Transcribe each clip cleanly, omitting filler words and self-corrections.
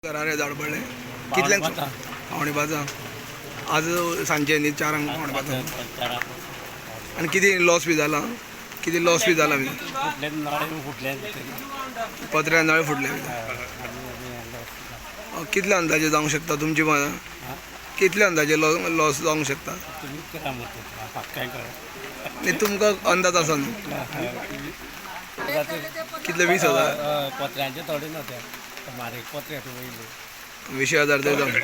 घरार झाड पडलें कितल्यांक? 4:45. आज सांजचे न्ही, 4 पावणे 5. आनी कितें लॉस बी जाला? कितें लॉस बी जाला बी? फुटले नळे फुटले. पत्र्या नळे फुटले बी? कितले अंदाजे जावंक शकता तुमची मतान? कितले अंदाजे लॉस जावंक शकता? तुमी करा म्हणटा, काय करा. न्ही, तुमकां अंदाज आसा न्हू कितले? 20,000? पत्र्यांचे थोडे न्हू ते, बारीक पत्रे वयले. 20,000 तरी जावंक.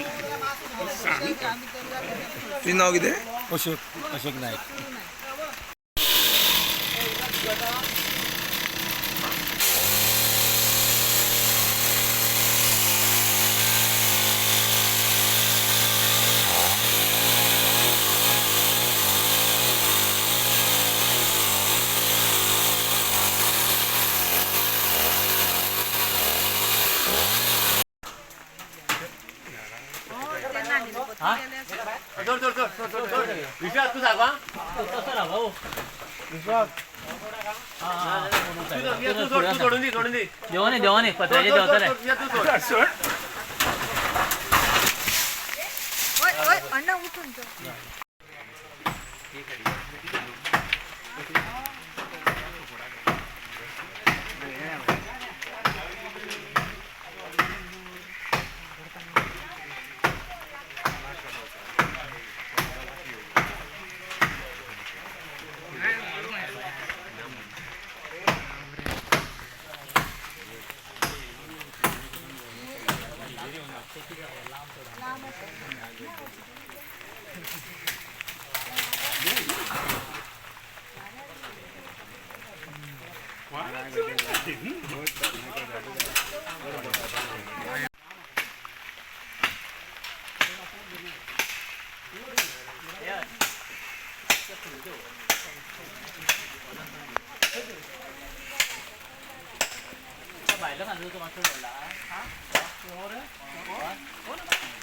तुजें नांव कितें? अशोक, अशोक नायक. देवने देवने पत्र्याचे देवतले. ओय ओय अण्णा, उठून जा. भायलो खांदो तो मातसो पडला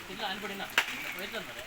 तितलो आनी पडिना वयतलो मरे.